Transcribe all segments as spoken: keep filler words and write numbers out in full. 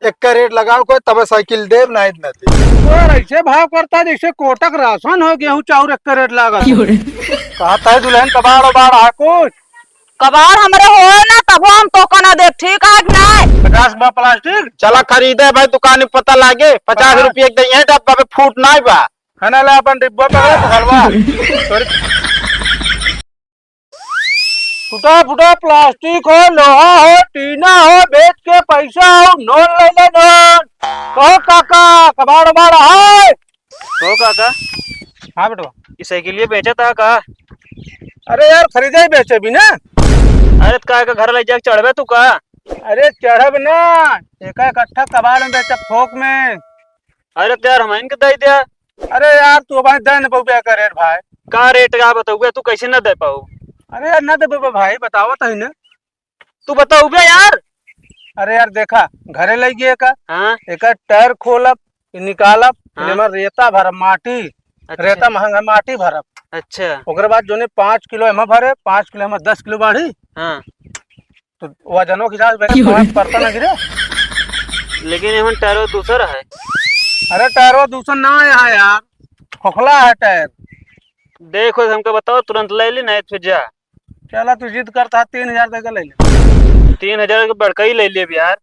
एक का रेट लगाओ कोई, तबे साइकिल देब, नाहीं त नाहीं देब। यार, ऐसे भाव करता जैसे कोटक राशन हो, गेहूं चाउर एक का रेट लागत। क्यों रे? कहत है दुल्हन कबाड़ उबाड़ है कुछ? कबाड़ हमरे होए ना, तबो हम तोका ना देब, ठीक है कि नाहीं? पचास बा प्लास्टिक? चला खरीदे भाई, दुकान में पता लागे, पचास हाँ। रुपये के दइहे, डब्बा में फूट नाहीं बा। है ना, ले अपन डिब्बा पकड़े, पकड़वा। तोरी टूटा फूटा प्लास्टिक हो, लोहा हो, टीना हो, बेच के पैसा हो, नोन ले ले नोन। कहो काका, कबाड़ उबाड़ है? कहो काका। हाँ बेटवा। ई साइकिलिया बेचत हा का? अरे यार, खरीदे ही बेचे भी ना। अरे त का, का घर ले जाके चढ़बे तू का? अरे चढ़ब ना, एका इकट्ठा कबाड़ में बेचब थोक में। अरे त यार, हमइन के दे दे। अरे यार, तू भाई दे न पउबे का रेट भाई। का रेट का बतउबे तू, कैसे न दे पाऊ? अरे यार, न दे पउबे भाई, बतावत ही ना। तू बतउबे यार। अरे यार, देखा, घरे लइ गए का, हाँ। एकर टायर खोलब, निकालब, हाँ। एमा रेता भरब, माटी, अच्छा। रेता महंगा, माटी भरब। अच्छा। ओकरे बाद जोने पाँच किलो एमा भरे, पाँच किलो एमा दस किलो बाढ़ी। हाँ। तो वजनो के हिसाब से क्यों रे? पड़ता ना गिरे। लेकिन एमन टायरो दूसर है। अरे टायरो दूसर ना है यार, खोखला है टायर। देखो हमका बताओ, तुरंत ले ली, नहीं फिर जा। चला तू जिद करता है, तीन हजार दे के ले ले। तीन हजार के बड़का ही ले ले अब यार।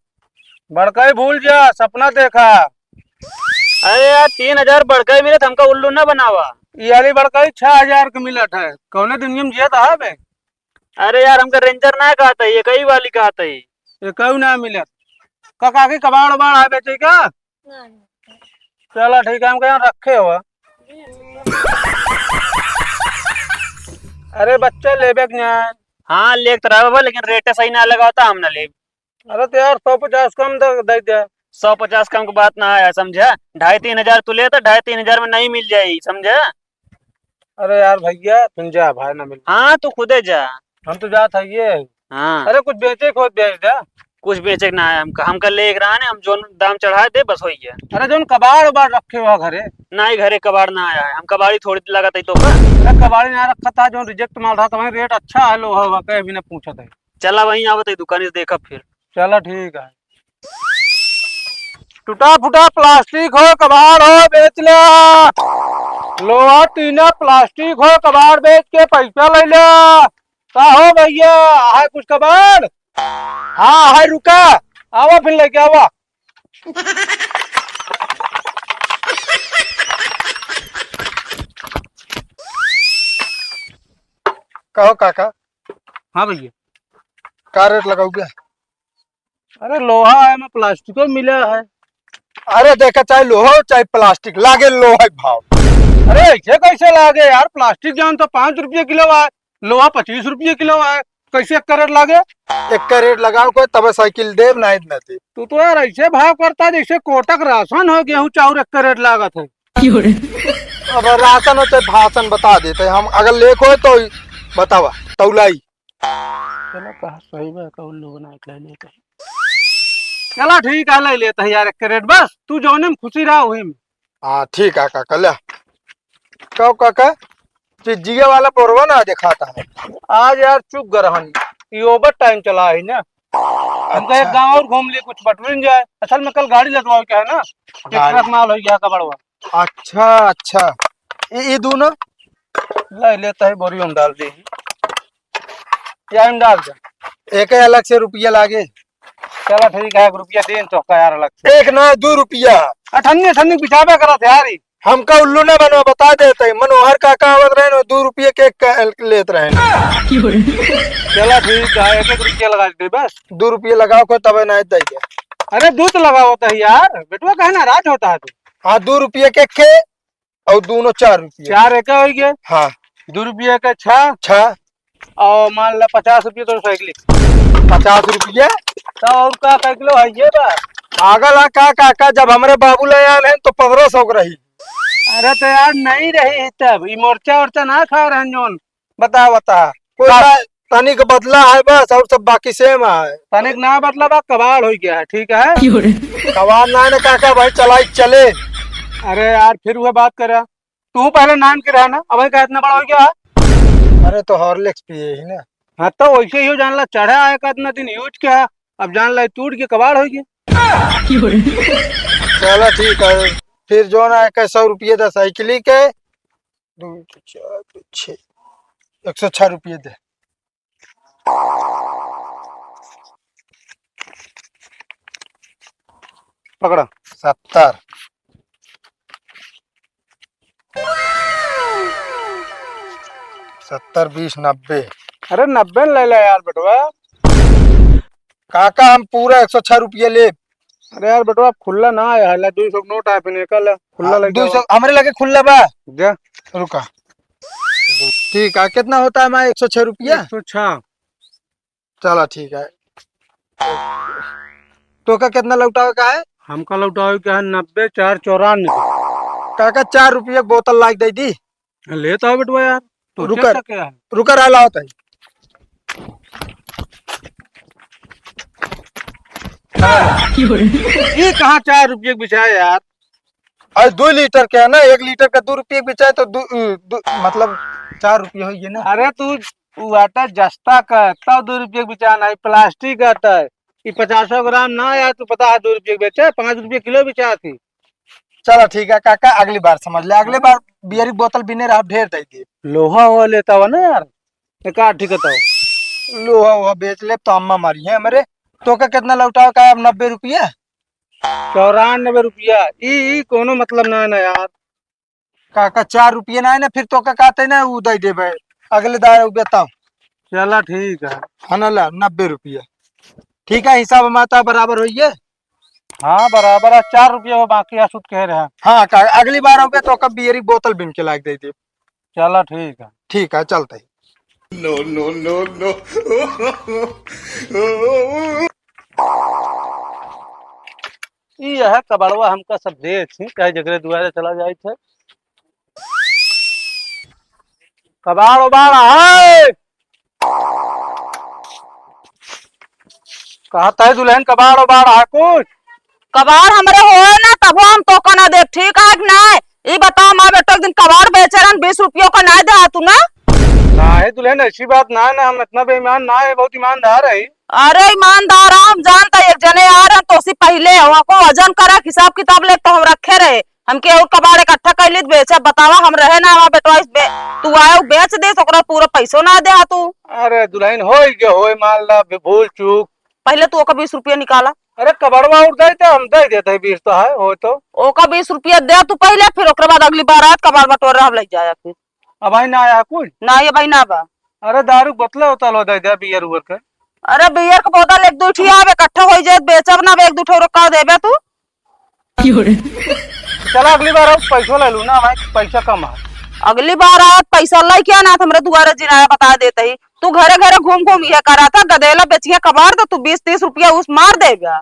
बड़का ही भूल जा, सपना देखा। अरे यार, तीन हजार बड़का ही मिलत, हमका उल्लू ना बनावा। ये वाली बड़का ही छह हजार के मिलत है, कौने दुनिया में जियत है बे? अरे यार, हमका रेंजर ना कहत है, ये कई वाली कहत है। ये कहू ना मिलत। का काकी कबाड़ उबाड़ है बेचे का? चला ठीक है, हमका यहाँ रखे हो। अरे बच्चा लेबे के ना। हाँ, लेके तो रहबे, लेकिन रेट सही ना लगावता, हम ना लेब। अरे तो यार, सौ पचास कम दे, दे दे। सौ पचास कम के बात ना है, समझा? ढाई तीन हजार तू ले तो ढाई तीन हजार में नहीं मिल जाई, समझा? अरे यार भैया, तुम जा भाई, ना मिल। हाँ, तू खुदे जा। हम तो जात है ये। हाँ। अरे कुछ बेचे के हो बेच दे। कुछ बेचे के ना है हमका, हमका ले एक रहा है, हम जोन दाम चढ़ा दे, बस हो गया। अरे जोन कबाड़ उबाड़ रखे हो घरे। नहीं, घरे कबाड़ ना आया है, हम कबाड़ी थोड़ी लागत है तो का। अरे कबाड़ी ना रखा था, जोन रिजेक्ट माल रहा था, वहीं रेट अच्छा है, लोहा हुआ, कहीं भी ना पूछा था। चला वहीं आवत है दुकान से, देखा फिर। चला ठीक है। टूटा फूटा प्लास्टिक हो, कबाड़ हो, बेच ले। लोहा टीना प्लास्टिक हो, कबाड़ बेच के पैसा ले ले। का हो भैया, है कुछ कबाड़? हाँ है, रुका, आवा फिर लेके आवा। कहो काका। हाँ भैया। का रेट लगाओगे? अरे लोहा है, में प्लास्टिको मिला है। अरे देखा, चाहे लोहा हो चाहे प्लास्टिक, लागे लोहा के भाव। अरे ऐसे कैसे लागे यार, प्लास्टिक जान तो पाँच रुपये किलो है, लोहा पच्चीस रुपये किलो है, कैसे एक का रेट लागे? एक का रेट लगाओ कोई, तबे साइकिल देब, नाहीं त नाहीं देब। तू तो यार ऐसे भाव करता जैसे कोटक राशन हो, गेहूं चाउर एक का रेट लागत है। अब राशन हो चाहे भाषण बता देते हम, अगर लेक हो तो बतावा, तौलाई। चलो, कहा सही बा, कहूँ लोग ना कह ले कहीं। चला ठीक है, ले लेता है यार, एक का रेट बस, तू जौने में खुशी रहा वही में। हाँ ठीक है काका, ले। कहो काका, चिज्जिया वाला बोरवा ना देखाता है। आज यार चुक गरहन, ये ओवर टाइम चला है ना। हमका एक अच्छा। गाँव और घूम लिए, कुछ बटुरिन जाए। असल में कल गाड़ी लदवाओ क्या है ना, गाड़ी। ट्रैक्टर माल हो गया कबड़वा। अच्छा, अच्छा। ये, ये दोनों? ले लेता है, बोरियो में डाल दे। या में डाल दे। एक अलग से रुपया लागे। चला ठीक है, एक रुपया दे तो का यार अलग से। एक ना, दो रुपया। अठन्नी, अठन्नी बिचाबे करत यार ही। हमका उल्लू ना बनवा, बता देते हैं। मनोहर काका आवत रहे ना, दो रुपये के एक का लेत रहे ना। चला ठीक है, एक एक रुपया लगा दे बस। दो रुपये लगाओ को तबे ना दे। अरे दो तो लगाओ तो यार, बेटवा कहे नाराज होता है तू। हाँ, दो रुपये के खे और दोनों चार रुपये। चार एक हो गए। हाँ। दो रुपये का छः। छः। और मान ला पचास रुपये तो साइकिल। पचास रुपये? तो और का, कै किलो है ये बा? पागल है का काका, जब हमरे बाबू ले आए हैं तो पन्द्रह सौ के रही। अरे तो यार नहीं रही तब, ई मोर्चा ओर्चा ना खा रहन जोन। बता, बता। कोई का? ना, तनिक बदला है बस, और सब बाकी सेम है। तनिक ना बदला बा, कबाड़ हो गया है, ठीक है? क्यों रे? कबाड़ ना, ना काका भाई, चलाई चले। अरे यार, फिर वह बात करा, तू पहले नान के रहा ना, अब का इतना बड़ा हो गया है? अरे तो हॉर्लिक्स पिए ही ना। हाँ, तो वैसे ही हो, जान ला, चढ़ा है का इतना दिन यूज किया, अब जान ला, टूट के कबाड़ हो गया। चला ठीक है, फिर जौन है के सौ रुपये दे साइकिल के, दो, चार, छः, एक सौ छः रुपये दे। पकड़ा। सत्तर। सत्तर, बीस, नब्बे। अरे नब्बे न ले ले यार बेटवा। काका, हम पूरा एक सौ छह रुपया लेब। अरे यार बेटवा, खुल्ला ना आया है, ला, दुई सौ नोट आया, फिर निकल ला, खुल्ला हाँ, लेके दुई सौ आओ। हमरे लगे खुल्ला बा। जा। रुका। ठीक है, कितना होता है हमारा एक सौ छह रुपया? एक सौ छह। चला ठीक है। तोका कितना लौटावे का है? हमका लौटावे का है नब्बे चार चौरानबे। काका, चार रुपया के बोतल लाग दे दी। लेता हो बेटवा यार, तो रुका, चेक करके आ। रुका रहा, लाओ ताई। ये कहाँ चार रुपये के बिचाए यार? अरे दो लीटर के है ना, एक लीटर का दो रुपये के बिचाए तो दो, दो, मतलब चार रुपये हो ये ना। अरे तू वाटर जस्ता का, तब दो रुपये के बिचाए ना, प्लास्टिक आता है। ये पचासो ग्राम ना यार, तू पता है दो रुपये के बेचे, पाँच रुपये किलो बिचाती। चला ठीक है काका, अगली बार समझ ले, अगली बार बियर की बोतल बिने रहा ढेर दे दी। लोहा हुआ लेता हुआ ना यार, एक आध ठीक बताओ। लोहा हुआ बेच ले तो अम्मा मारी है मेरे। तो का कितना लौटाओ का अब नब्बे रुपया? चौरानबे रुपया। ई, ई कोनो मतलब ना है ना यार। काका, चार रुपया ना है ना, फिर तो का कहते ना उ दे देबे अगले दार रुपया तब। चला ठीक है। है ना, ला नब्बे रुपया। ठीक है, हिसाब हमारा तो बराबर होइए। हाँ, बराबर है, चार रुपया वो बाकी है, सूद कह रहे हैं। हाँ, का, अगली बार आओगे तो कब बियर की बोतल बिन के लाग दे दे। चला ठीक है। ठीक है, चलते हैं। No, no, no, no। ई यह कबाड़वा हमका सब दे थी, चाहे जगरे दुआरे चला जाए थे। कबाड़ उबाड़ है। कहत है दुल्हन, कबाड़ उबाड़ है कुछ? कबाड़ हमरे होए ना, तबो हम तोका ना देब, ठीक है कि नाय? ई बताओ, हमार बेटो एक दिन कबाड़ बेचे रहन, बीस रुपयों का नाय दे तू ना? नाय दुल्हन, ऐसी बात ना, ना, हम इतना बेईमान ना है, बहुत ईमानदार है। अरे ईमानदार, हम जानता, एक जने आ रहन, तो उसी पहले वहाँ को वजन करे, हिसाब किताब ले तो हम रखे रहे। हमके और कबाड़ इकट्ठा कर ली, बेचे, बतावा, हम रहे ना, हमार बेटवा इस बे-, तू आयो, बेच दे, तो ओकरा पूरा पैसो ना दे तू। अरे दुल्हन, होई के होई, मान ला, भूल चूक। पहले तू ओका बीस रुपया निकाला। अरे कबाड़वा और दे दे, हम दे देते हैं, बीस तो है, हो तो। ओका बीस रुपया दे तू पहले, फिर ओकरे बाद अगली बार आत, कबाड़ बटोर रहा, हम ले जाया फिर। अब भाई ना आया कुछ? ना, ये भाई ना बा। अरे दारू बोतल होता लो, दे दे बियर उबर के। अरे बियर के बोतल एक दो ठी आवे, इकट्ठा हो जाए, बेचब ना, एक दो ठो रखा देबे तू। चला अगली बार आओ, पैसो ले लू ना, भाई पैसा कम है। अगली बार आया पैसा लेके आना, हमरे दुआरे जिनाया बता देते ही। तू घरे घरे घूम घूम ये करा था, गदेला बेचिया कबाड़ तो तू बीस तीस रुपया उस मार देबे।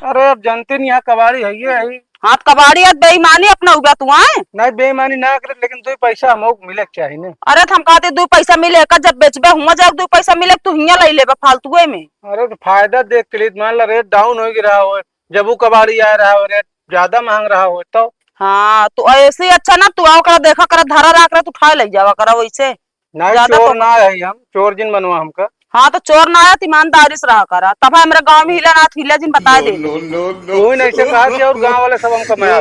अरे अब जानते नहीं, यहाँ कबाड़ी है, ये है। हाँ, तो कबाड़ी है, बेईमानी अपना उबा तू आए। नहीं, बेईमानी ना करे, लेकिन दो पैसा हमको मिले के चाहिए ना। अरे तो हम कहते दो पैसा मिले का, जब बेचबे हुआ जाओ, दो पैसा मिले, तू हियाँ ले लेबे फालतुए में। अरे तो फायदा देख के लिए, मान ला रेट डाउन हो गिरा हो, जब वो कबाड़ी आ रहा हो, रेट ज्यादा मांग रहा हो तो। हाँ, तो ऐसे ही अच्छा ना, तू आओ करा, देखा करा, धरा रहा करा, तू उठा ले जावा करा वैसे। नहीं, ज्यादा चोर तो ना है हम, चोर जिन बनवा हमका। हाँ, तो चोर ना आया, तो ईमानदारी से रहा करा, तब हमरे गाँव में हिला ना हिला जिन बताए दे। No, no, no, no। तू ही नहीं से कहा कि और गाँव वाले सब हमका मया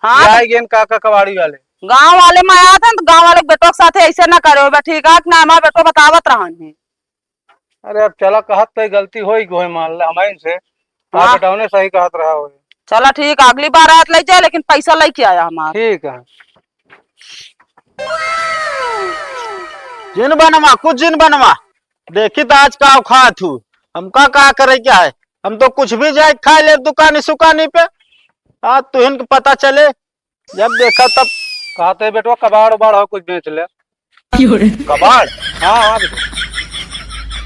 हाँ। जाए गेन काका कबाड़ी वाले। गाँव वाले मया थे तो गाँव वाले के बेटों के साथ ऐसे ना करो बे, ठीक है कि ना, हमारे बेटो बतावत रहन है। अरे अब चला, कहत तो गलती हो ही गो है, मान ले हमारे से। हाँ। बेटौने सही कहत रहा हो। चला ठीक, अगली बार आत ले जाए, लेकिन पैसा लेके आया हमार। ठीक है। जिन बनवा, कुछ जिन बनवा। देखी तो आज का खात हूँ। हमका का करे क्या है? हम तो कुछ भी जाए खा ले दुकानी सुकानी पे। आज तुहिन के पता चले, जब देखा तब। कहते बेटवा कबाड़ उबाड़ हो कुछ बेच ले। कबाड़? हाँ, हाँ, बेटवा।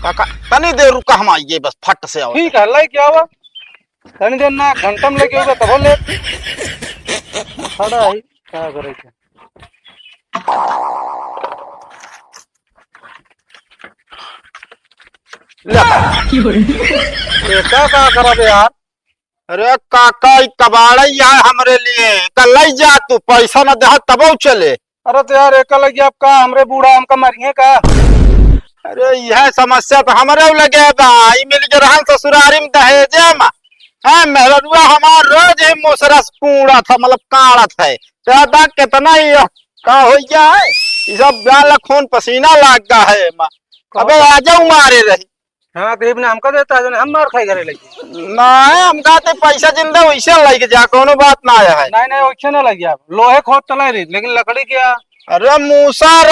काका, तनी देर रुका, हम आइए बस, फट से आओ। ठीक है, लेके आवा। तनी देर ना, घंटा में लेके आवा, तब ले। खड़ा है, क्या करे के? ले। ये का, का करब यार? अरे काका, ई कबाड़ा ही है हमरे लिए, एका लई जा तू, पैसा न देहा तबो चले। अरे तो यार, एका लगी अब का, हमरे बूढ़ा हमका मरिए का? अरे यह समस्या तो हमरे लगे बा, ई मिल के रहन ससुरारी में दहेजे में, है, मेहररुआ हमार रोज ही मुसरस कूड़त है, मतलब काढ़त है। तो दा कितना ही का हो गया है, ये सब गाल खून पसीना लाग गया है एमा। अबे आ जाऊ मारे रही। हाँ, गरीब ने हमका देता है, हम मार खाई घरे लगी। ना, हम कहते पैसा जिंदा वैसे लेके जा, कोनो बात ना है। नहीं, नहीं, वैसे ना लग जाए, लोहे खोद तले रही, लेकिन लकड़ी क्या? अरे मूसर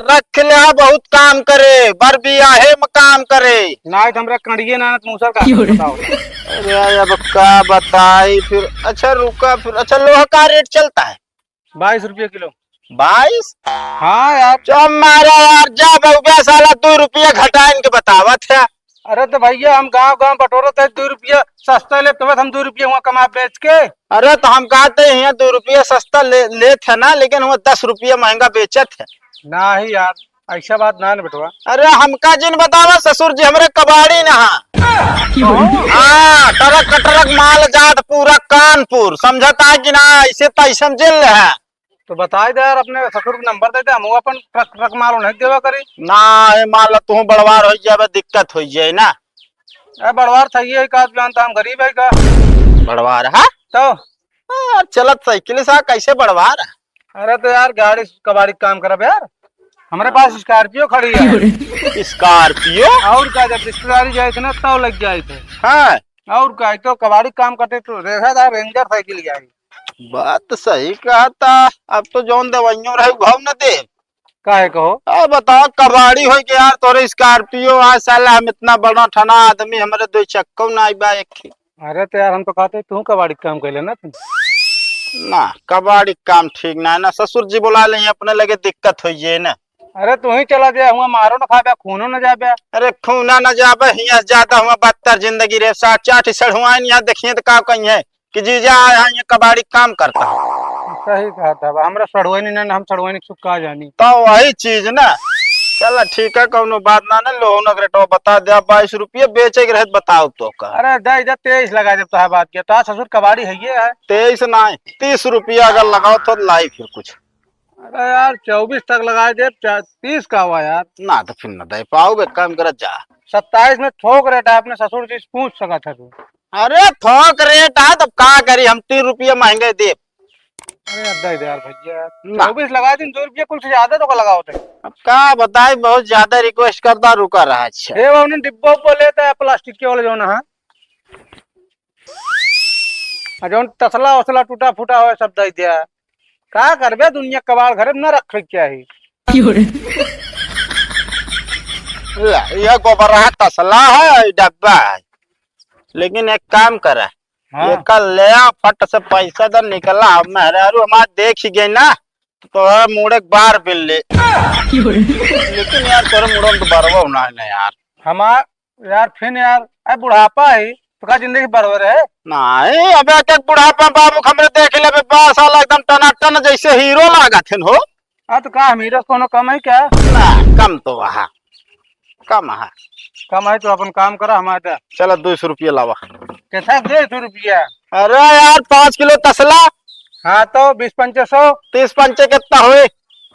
रख ले, बहुत काम करे, बर बियाहे में काम करे। ना, तो हमरा कड़िए ना, तो मूसर का क्यों रे? बताओ। अरे अब का बताई फिर। अच्छा रुका फिर, अच्छा लोहा का रेट चलता है? बाईस रुपये किलो। बाईस? हाँ यार। चुप मारा यार, जा बउबे साला, दो रुपये घटाइन के बतावत है। अरे तो भैया, हम गांव गांव बटोरत है, दो रुपया सस्ता ले, तब हम दो रुपया हुआ कमा बेच के। अरे तो हम कहते हैं, दो रुपया सस्ता ले, लेत है ना, लेकिन वो दस रुपया महंगा बेचत है। नहीं यार, ऐसा बात ना न बेटवा। अरे हमका जिन बतावा ससुर जी, हमरे कबाड़ी ना। हाँ, ट्रक ट्रक माल जात पूरा कानपुर, समझता है कि ना? ऐसे तो ऐसे जेल है। तो बताई दे यार, अपने ससुर के नंबर दे दे, हम अपन ट्रक ट्रक माल उन्हें देवा करी। ना, ये मान ला तू बड़वार हो जाबे, दिक्कत हो जाए ना। ए बड़वार सही है का, जानता हम गरीब है का? बड़वार है? तो? हाँ, चलत साइकिल सा कैसे बड़वार है? अरे तो यार, गाड़ी कबाड़ी काम करब यार, हमारे पास स्कॉर्पियो खड़ी है। स्कॉर्पियो? और का, जब रिश्तेदारी जाए थे ना, तब लग जाए थे। हाँ। और का, एक तो कबाड़ी काम करते तो रेखा था, रेंजर साइकिल जाए। बात तो सही कहा था। अब तो जौन दवाइयों रहे, भाव न दे। काहे कहो? अब बताओ, कबाड़ी होई के यार, तोरे स्कॉर्पियो आ, साला हम इतना बड़ा ठना आदमी, हमरे दो चक्को ना आई बा एक ही। अरे तो यार, हम तो कहते तू कबाड़ी काम कर लेना तू। ना, कबाड़ी काम ठीक ना है ना, ससुर जी बुला ले, अपने लगे दिक्कत होई है ना। अरे तू ही चला जाए, हुआ मारो ना खाबे, खूनो ना जाबे। अरे खूना ना जाबे, हियां से ज्यादा हुआ बदतर जिंदगी रे, सात चार ठे सड़हुआइन यहाँ देखिए तो का कहीं है कि जीजा आए हैं, ये कबाड़ी काम करता है। सही कहा था, हमरा सड़ुआइन ना, हम सड़ुआइन सुख का जानी। तो वही चीज ना। चला ठीक है, कौनो बात ना, ना लोहन का रेटवा बता दे, बाईस रुपये बेचे के रहे, बताओ तो का। अरे दे दे, तेईस लगा दे, तो है बात क्या, तो ससुर कबाड़ी है ये है। तेईस ना, तीस रुपया अगर लगाओ तो लाई फिर कुछ। अरे यार, चउबीस तक लगा दे, चा-, तीस का हुआ यार। ना तो फिर ना दे पाओ, एक काम कर जा। सत्ताईस में थोक रेट है, अपने ससुर जी से पूछ सकत है तू। अरे थोक रेट है, तब का करी, हम तीन रुपया महंगे देब। अरे यार, दे दे यार भैया, ना। चउबीस लगा दिन, दो रुपया कुछ ज्यादा तो का लगाओ थे। अब का बताई, बहुत ज्यादा रिक्वेस्ट करता, रुका रहा। अच्छा। ए, वो उन्हें डिब्बा उब्बा लेता है प्लास्टिक के वाले जो ना, हाँ। आ जौन तसला उसला टूटा फूटा होए, सब दे दिया। का करबे, दुनिया कबाड़ घरे में न रखे के चाही। क्यों रे? ले, ये गोबर रहा, तसला है, डब्बा है, लेकिन एक काम करे, हाँ। ये कल ले आ, फट से पैसा दे, निकला। हम मेहरारू हमार देख ही गई ना, तो तोहरा मुड़े के बार बिल्ली। क्यों रे? लेकिन यार, तोरे मुड़े में तो बरवा होना है ना यार। हमार यार, फिन यार, अरे बुढ़ापा है, तो का जिंदगी बरोबर है? नहीं, अबे एक एक बुढ़ापा बाबू हमरे देख लेबे, बा साला एकदम टनाटन जैसे हीरो लागत है हो। हाँ, तो का हम हीरो से कोनो कम है क्या? ना, कम तो वहाँ, कम है। कम है तो अपन काम करा, हमारे तो। चलो, दो सौ रुपया लावा। कैसा दो सौ रुपया? अरे यार, पाँच किलो तसला। हाँ, तो बीस पंचे सौ। तीस पंचे कितना हुए?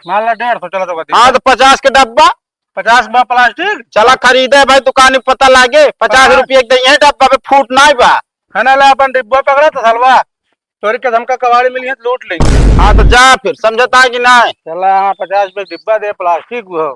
मान ला डेढ़ सौ, चलो तो बता। हाँ, तो पचास के डब्बा। पचास बा प्लास्टिक। चला खरीदे भाई, दुकान में पता लागे, पचास हाँ। रुपये के दइहे डब्बा पे फूट नाई बा। है ना, ले अपन डिब्बा पकड़ा तो सलवा, चोरी के धमका कबाड़ी मिली है तो लूट ले। हाँ तो जा फिर, समझता है कि नाई? चला हाँ, पचास पे डिब्बा दे प्लास्टिक वो।